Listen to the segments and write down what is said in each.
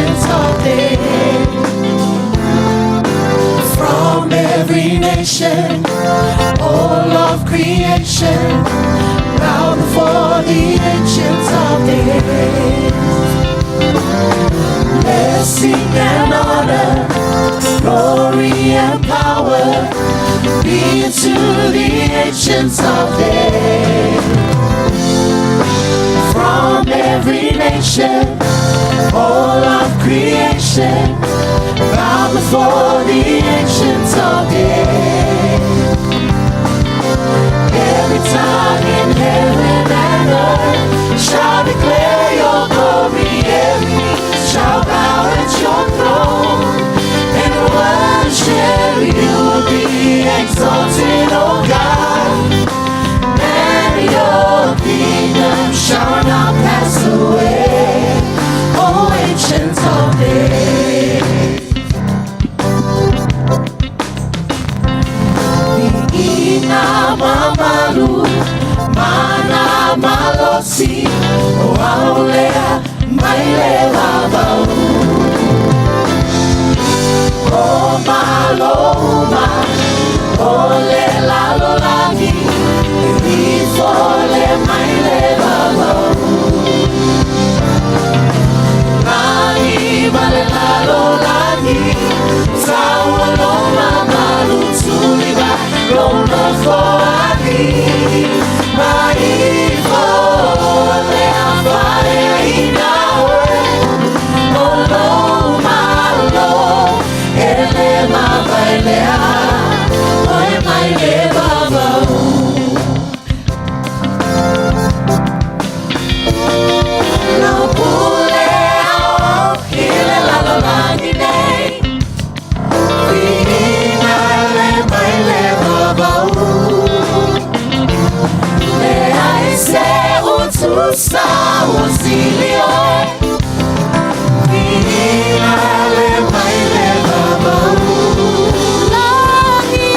Ancient of Days. From every nation, all of creation, bow before the Ancient of Days. Blessing and honor, glory and power be to the Ancient of Days. From every nation, all of creation, bow before the Ancient of Days. Every tongue in heaven and earth shall declare your glory. Every knee shall bow at your throne and worship you. Be exalted, O God, and your kingdom shall not pass away. O Ancient of Days. Ina mamalu, mana malosi, o aolea mai le vavau. O maloma, o le lalolagi, ifo le mai le vavau. Lagi ma le lalolagi, taualoma malu tuliva, lono foali, mai fo le afare ina oe, o lo malo, e le mavailea, oe mai le vavau. Lau pule ao i le lalolagi nei, Viiga le mai le vavau. Le ai se utusa ua sili oe, Viiga le mai le vavau. Lagi,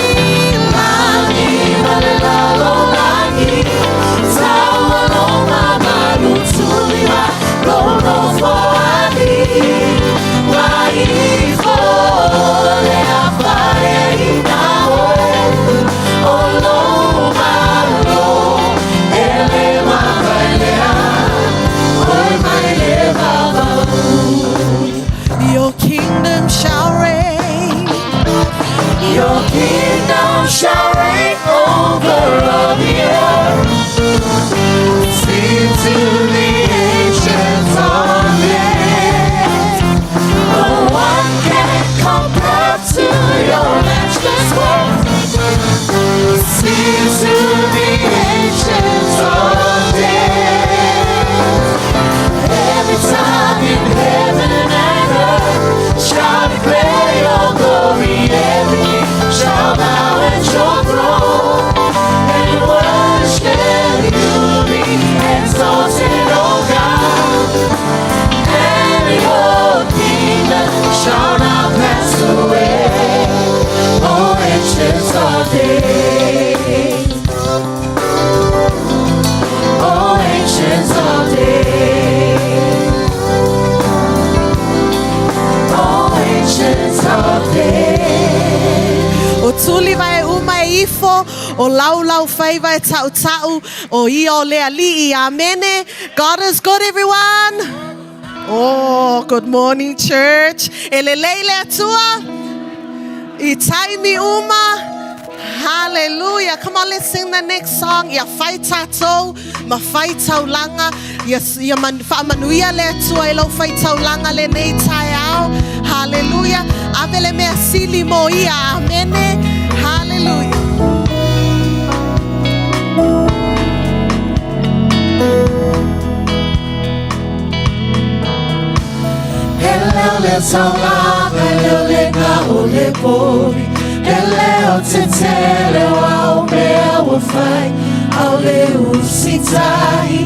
lagi ma le lalolagi, taualoma malu tuliva, lono foali, mai fo le afare ina oe, o lo malo, e le mavailea, oe mai le vavau. Your kingdom shall reign. Your kingdom shall reign over all the earth. Sing to the Ancient of Days. No one can compare to your matchless worth. Sing to the Ancient of Days. Every tongue in heaven and earth shall declare your glory. Every knee shall bow at your throne and worship you. Be exalted, O God, and your kingdom shall not pass away. O Ancient of Days. O Ancient of Days. O Ancient of Days. O tuli vai uma e ifo, o lau lau faiva e tau tau, o ia o le ali'i. Amene. God is good, everyone. Oh, good morning, church. E le lei le atua. I taimi uma. Hallelujah. Come on, let's sing the next song. Ia fai tātou, ma fai taulanga. Ia, ia man, whaamanuia le atua i lau fai taulanga le nei tae ao. Hallelujah. Ave le mea sili mo ia. Amene. Hallelujah. E leo le taulaga, e leo le ngā o le povi, e leo te tele o au mea ua fai, au le usitahi,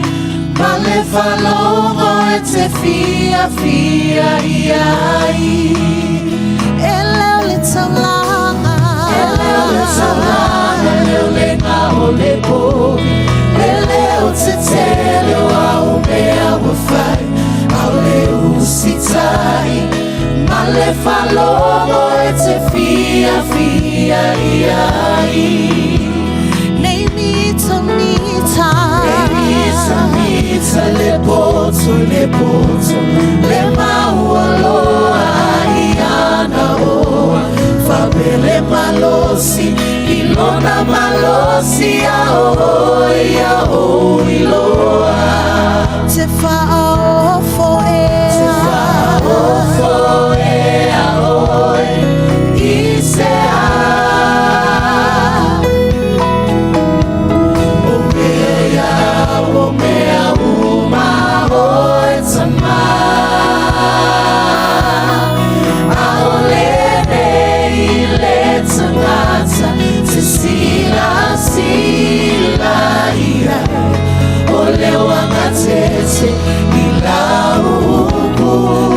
ma le whalogo e te fia fia ia ai. E leo le taulanga. E leo le taulaga, e leo le ngā o le povi, e leo te tele o au mea ua fai, au le Usitai ma le faalogo e te fiafia i ai. Nei mitamita. Nei mitamita le poto le poto le maualoa i ana oa fapele malosi i lona malosi a oi a oi loa. Te faaofo ea. Te faaofo ea oe i se a. O mea ia, o mea uma oe tamā. Aole nei le tagata te silasila i ai. O le uagatete i lau upu.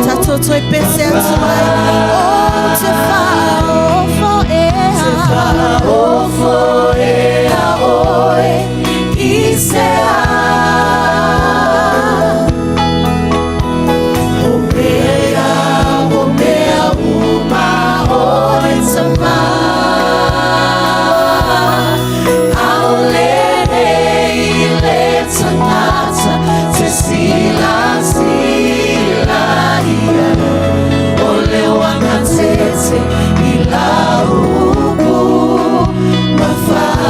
Tatou toe pese atu ai. Oh, te faaofo ea. Te faaofo ea oe i se a. O mea ia, o mea uma oe tamā. Aole nei le tagata te silasila i ai. O le uagatete i lau upu mafai.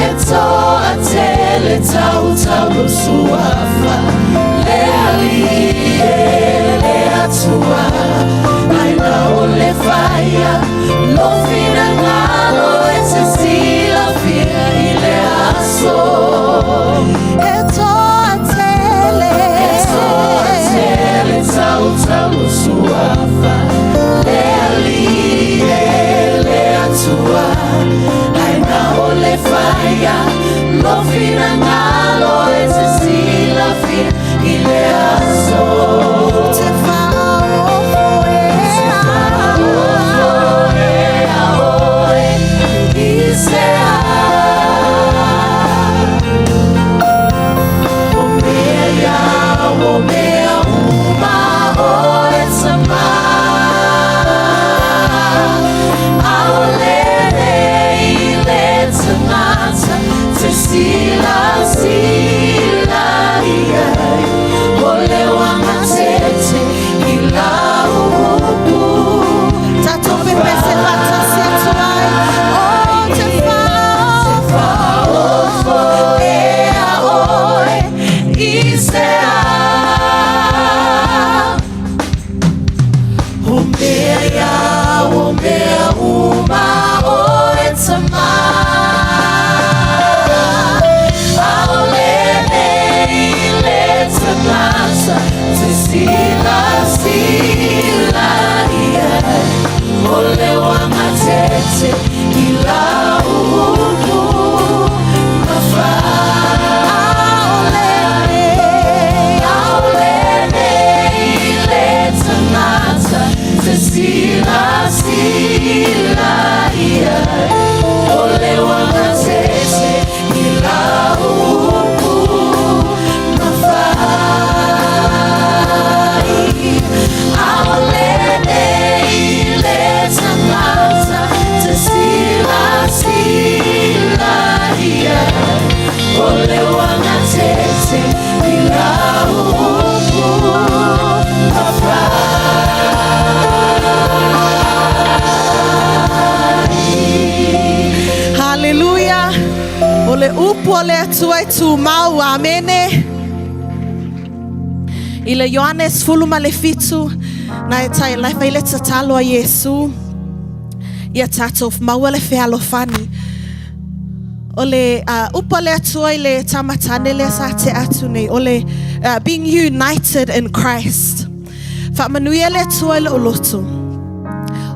E toatele tautau lou suafa le Alii e le Atua ai na o le faia lou finagalo e te silafia i le aso. E toatele. E toatele tautau lou suafa le Alii e le Atua ai na o le faia lou finagalo e te silafia i le aso. Te faaofo ea. Ea oe i se a. O mea ia, o mea uma oe tamā. Aole nei le tagata te silasila i ai. O le uagatete i lau upu. Tatou pepese faatasi atu ai. Oh, te faaofo. Faaofo ea oe i se a. O mea ia, o mea uma oe tamā. Aole nei le tagata te silasila i ai. O le uagatete i lau upu mafai. Aole nei le tagata te silasila i ai. O le uagatete i lau upu mafai. Aole nei le tagata te silasila i ai. O le uagatete i lau upu mafai. Haleluia. O le upu a le Atua e tumau. Amene. I le Ioane 17, na e tai lai fai le tatalo a Iesu. Ia tatou maua le fealofani. O le upu a le Atua i le tamatane lea sa te atu nei. O le being united in Christ. Faamanuia le Atua i lou loto.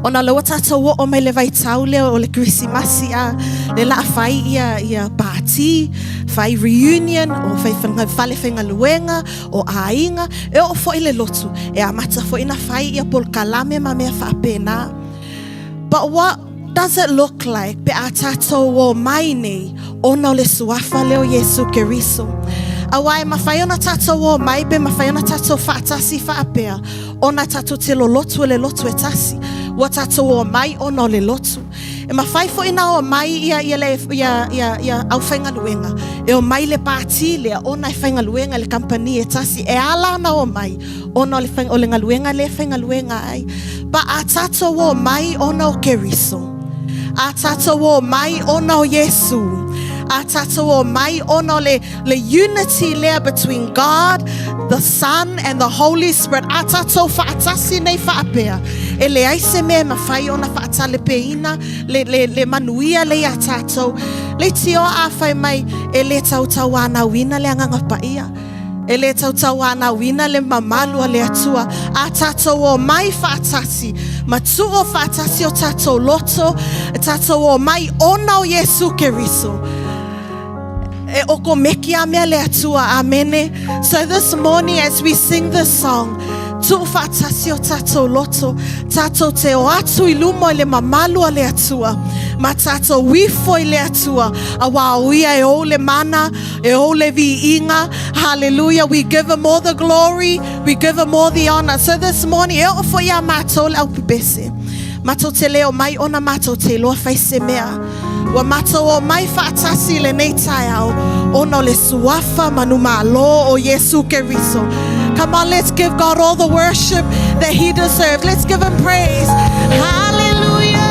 Ona lea ua tatou oo mai le vaitau lea o le Kerisimasi a le laa fai ia ia pāti, fai reunion, o fai fale faigaluega, o aiga, e oo foi le lotu. E amata foi na fai ia polokalame ma mea faapena. But what does it look like pe a tatou o mai nei ona o le suafa lea o Iesu Keriso? Auā e mafai ona tātou omai pe mafai ona tātou faatasi faapea ona tātou te lolotu i le lotu e tasi. Ua tātou omai ona o le lotu. E mafai foi ona omai ia, ia, le, ia, ia, ia aufaigaluega e omai i le pātī lea ona e faigaluega i le kamupani e tasi. E ala ona omai ona o le, o le galuega lea e faigaluega ai. But a tātou omai ona o Keriso. A tātou omai ona o Iesu. A tātou omai ona o le, le unity lea between God, the Son and the Holy Spirit. A tātou faatasi nei faapea. E leai se mea e mafai ona faatalepeina le, le, le manuia lea iā tātou. Leitioa a fai mai e le tautauanauina le Agaga Paia. E le tautauanauina le mamalu a le Atua. A tātou omai faatasi, ma tuu faatasi o tātou loto, e tātou omai ona o Iesu Keriso. E okomeki a mea le Atua. Amene. So this morning as we sing this song, tuu faatasi o tātou loto, tātou te o atu i luma i le mamalu a le Atua, ma tātou ifo i le Atua, auā o ia e ou le mana, E ou le viiga. Hallelujah. We give him all the glory. We give him all the honor. So this morning, e oo foi iā matou le aupepese. Matou te le omai ona matou te iloa fai se mea. Ua matou omai faatasi i lenei taeao ona o le suafa manumalo o Iesu Keriso. Come on, let's give God all the worship that he deserves. Let's give him praise. Hallelujah.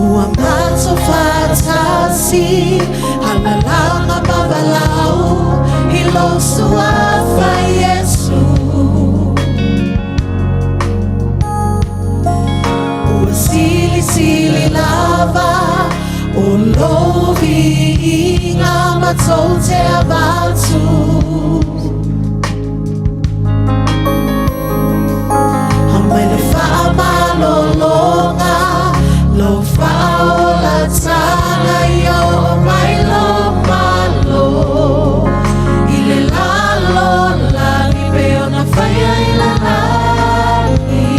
Ua matou faatasi Alalanga ma valaau I lou suafa Iesu Ua silisili lava o lou viiga matou te avatu. Aumai le faamalologa, lou faaolataga ia oo mai lou Malo i le lalolagi pei ona faia i le lagi.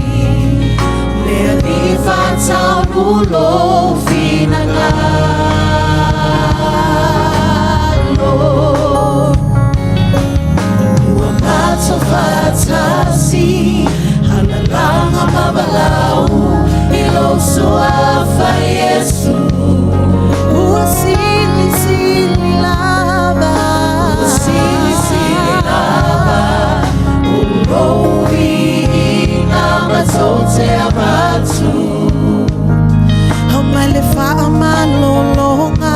Le Alii faataunu lou finagalo. Ua matou faatasi, alalanga ma valaau i lou suafa Iesu. Ua silisili lava. Ua silisili lava o lou viiga matou te avatu. Aumai le faamalologa.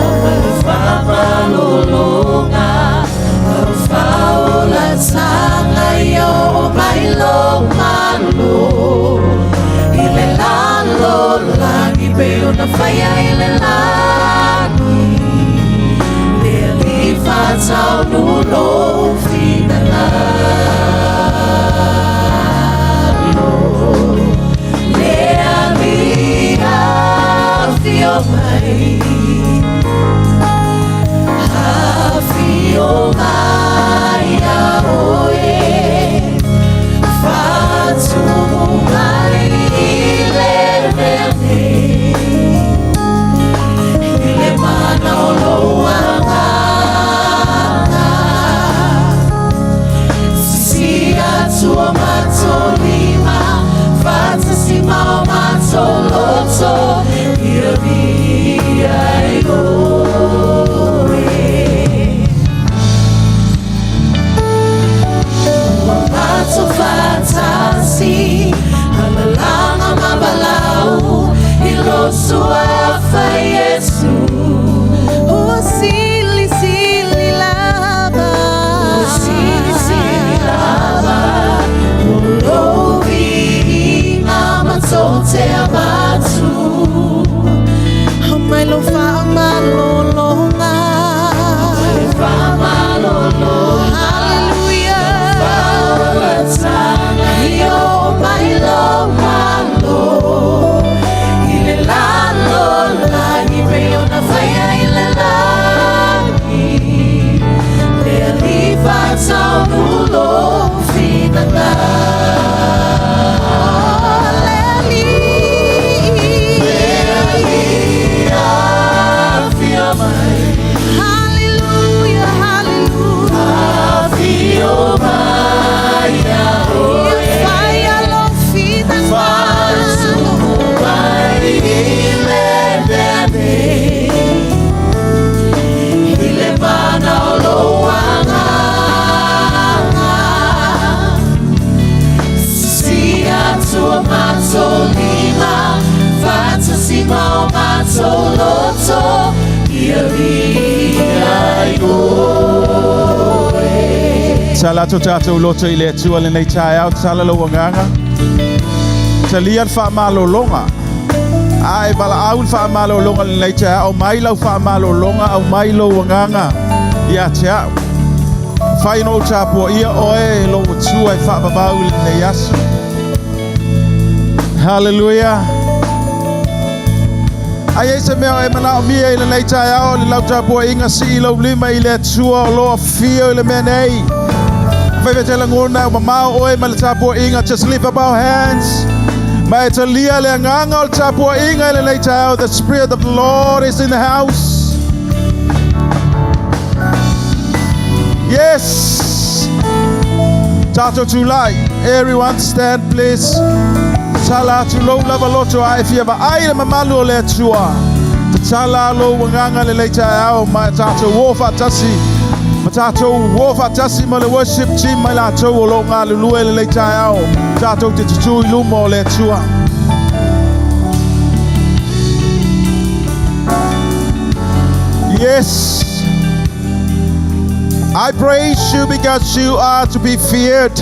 Aumai le faamalologa. Lau faaolataga ia oo mai lou Malo i le lalolagi pei ona faia i le lagi. Le Alii faataunu lou finagalo. Le Alii afio mai. Afio mai a oe. Faatumu mai i le mea nei. I le mana o lou Agaga. Sisi atu o matou lima, faatasi ma o matou loto, ia viia ai oe. Ua matou faatasi, alalanga ma valaau, i lou suafa Iesu. Ua silisili lava. Ua silisili lava. O lou viiga matou te avatu. Aumai lou faamalologa. Aumai lou faamalologa. Hallelujah. Faaolataga ia oo mai lou Malo i le lalolagi pei ona faia i le lagi. Le Alii faataunu. Tatala atu o tatou loto i le Atua i lenei taeao, tatala lou agaga. Talia le faamalologa. A e valaau le faamalologa i lenei taeao, aumai lau faamalologa, aumai lou agaga ia te au. Fai ona ou tapuaia oe lou Atua e faavavau i lenei aso. Hallelujah. A i ai se mea o e manaomia i lenei taeao i lau tapuaiga, sii lou lima i le Atua o lo o afio i le mea nei. Fai e te lagona ua mamao oe ma le tapuaiga, just lift up our hands. Ma e talia le agaga o le tapuaiga i lenei taeao. The Spirit of the Lord is in the house. Yes. Tatou tulai. Everyone stand please. Tatala atu lou lava loto a e fia vaai le mamalu o le Atua. Tatala lou agaga lenei taeao ma tatou o faatasi. Ma tatou o faatasi ma le worship team mai latou o lo o galulue lenei taeao. Tatou te tutū i luma o le Atua. Yes. I praise you because you are to be feared,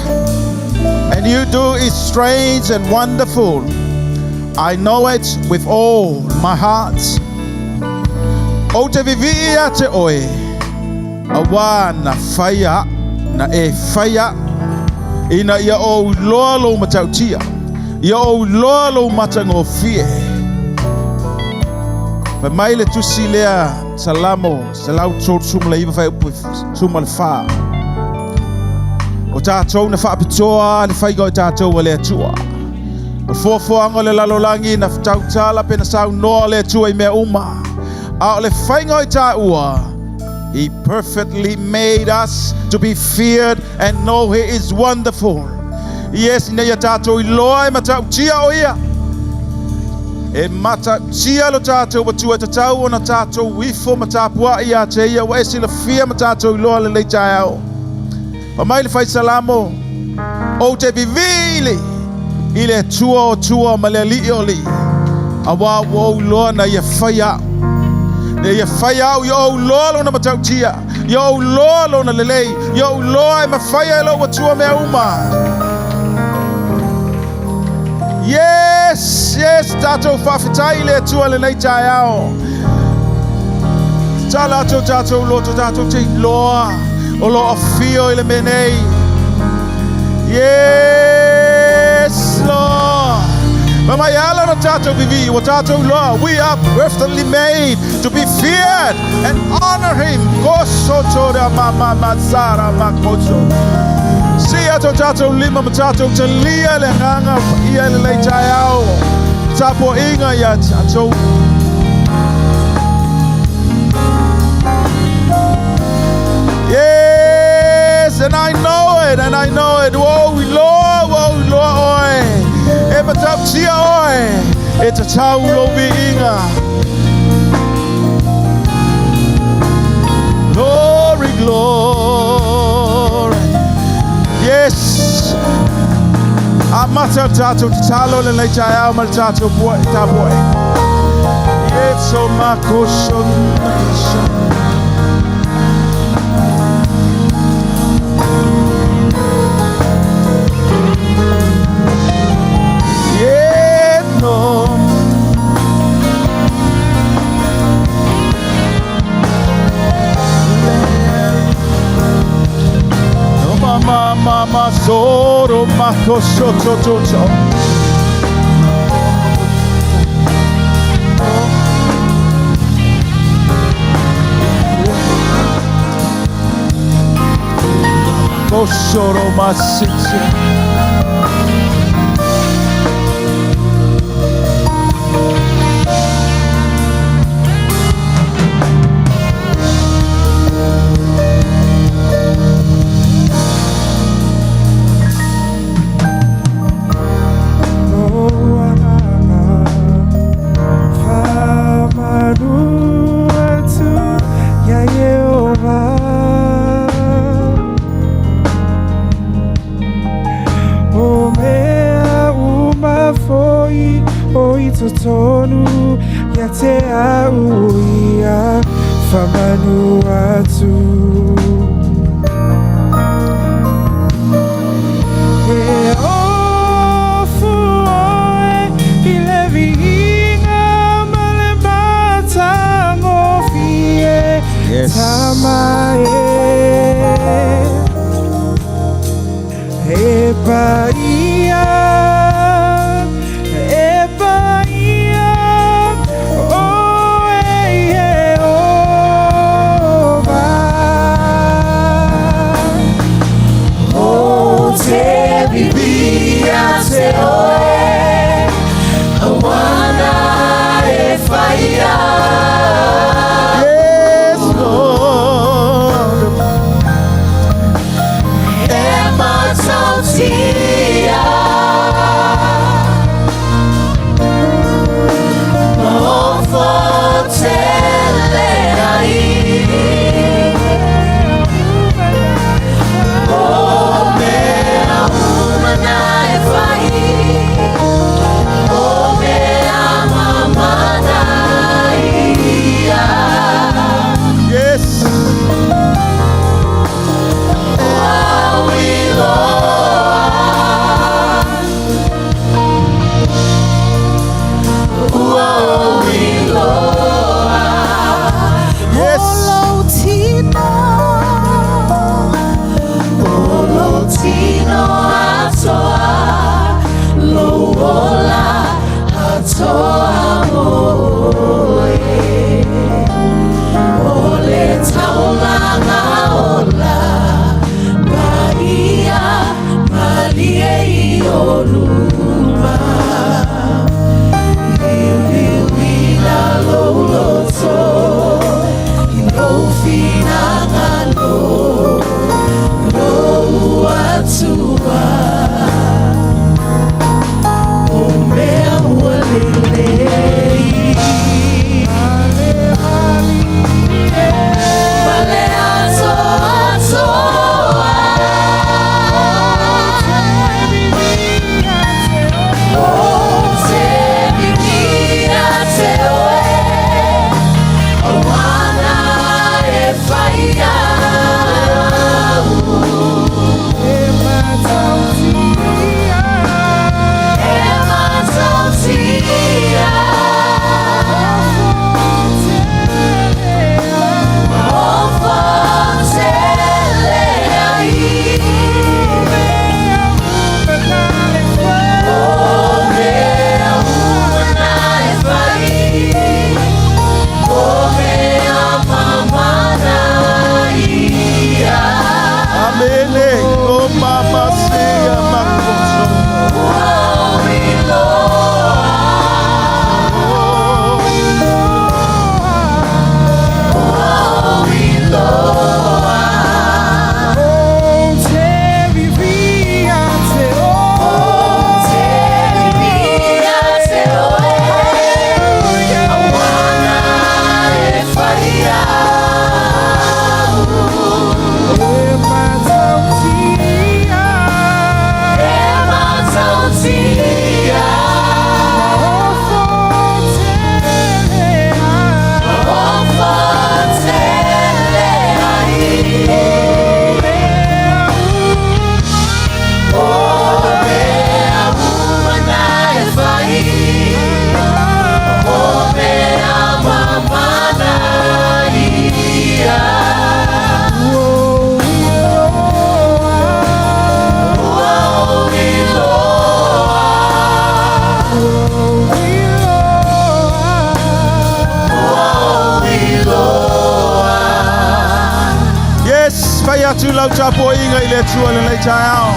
and you do is strange and wonderful. I know it with all my heart. Ou te vivii ia te oe, auā na faia au, na e faia au, ina ia ou iloa lou matautia, ia ou iloa lou matagofie. Fai mai le tusi lea Salamo 139 fuaiupu 14. O tatou na faapitoa le faiga o tatou a le Atua. O le foafoaga o le lalolagi na tautala pe na saunoa le Atua i mea uma. A o le faiga o i tāua, He perfectly made us to be feared and know He is wonderful. Yes, ina ia tātou iloa e matautia o ia. E matautia lo tātou Atua e tatau ona tātou ifo ma tapuai ia te ia ua e silafia ma tātou iloa lenei taeao. Fai mai le fai Salamo, Ou te vivii i le Atua o Atua ma le Alii o Alii, auā ua ou iloa na ia faia au. Na ia faia au ia ou iloa lona matautia, ia ou iloa lona lelei, ia ou iloa e mafaia e lou Atua mea uma. Yes, yes, tatou faafetai i le Atua lenei taeao. Tatala atu o tatou loto, tatou te iloa o lo o afio i le mea nei. Yes, Lord. Fai mai ala na tatou vivii, ua tatou iloa, we are perfectly made to be feared and honor Him. Koso tora ma ma ma sara ma koso. Sii atu o tatou lima ma tatou talia le agaga paia i lenei taeao. Tapuaiga ia tatou. Yes, and I know it, and I know it. Ua ou iloa, ua ou iloa oe. E matautia oe, e tatau lou viiga. Glory, glory. Yes. Amata le tatou tatalo lenei taeao ma le tatou tapuai. Yes, o makoso Yeah, no. No ma ma ma soro ma koso to to to. Kosoro ma sitsi. Paia, e paia, oe Ieova. O te vivia te oe, Awana e whaia. Yes, Lord. E matautia. Maofo tele ai. O mea umana e whai. O mea mamana ia. Yes. Ua uiloa. Ua uiloa. Yes. O lou tino atoa, lou ola atoa moe. O le taulaga ola, paia malie i ou luma. Liuliuina lou loto, i lou finagalo, lou Atua. O mea ua lelei. Ma le atoatoa. Ou te vivia te oe, Awana e whaia. E matautia. E matautia. Maofo tele ai. O mea umana e fai. O mea mamana ia. Amene. O mama sea makoso. Ua uiloa. Ua uiloa. Ou te vivia te Te vivia te oe, Awana e whaia. E matautia. E matautia. Maofo tele Maofo tele ai. O mea umana e fai. O mea mamana ia. Ua uiloa. Ua uiloa. Yes, fai atu lau tapuaiga i le Atua lenei taeao.